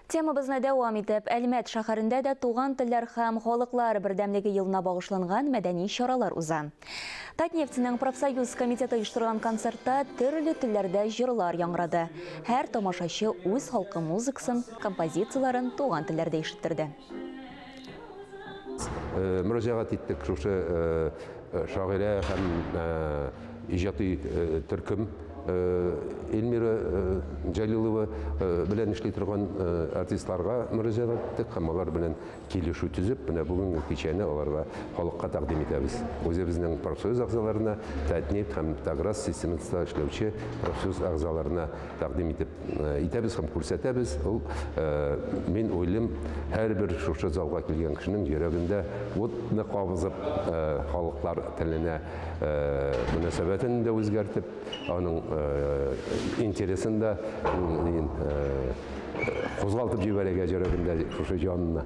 Темабызны дәвам итеп, Әлмәт шәһәрендә дә туган телләр һәм халыклар бердәмлеге елына багышланган мәдәни чаралар уза. Татнефтьнең профсоюз комитеты оештырган концертта төрле телләрдә җырлар яңгырады. Һәр тамашачы үз халкы музыкасын, композицияләрен туган телләрдә ишеттерде. Мөрәҗәгать иттек шушы шагыйрә һәм иҗади төркем Эльмира Җәлилова белән эшли торган артистларга мөрәҗәгать иттек һәм алар белән килешү төзеп, менә бүгенге кичәне аларга, халыкка тәкъдим итәбез. Үзебезнең профсоюз әгъзаларына, Татнефть һәм Таграс системасында эшләүче профсоюз әгъзаларына тәкъдим итеп итәбез һәм күрсәтәбез. Ул, мин уйлыйм, һәрбер шушы залга килгән кешенең йөрәгендә утны кабызып, халыклар теленә мөнәсәбәтен дә үзгәртеп, аның интересын да кузгалтып җибәрергә йөрәгендә шушы җанны.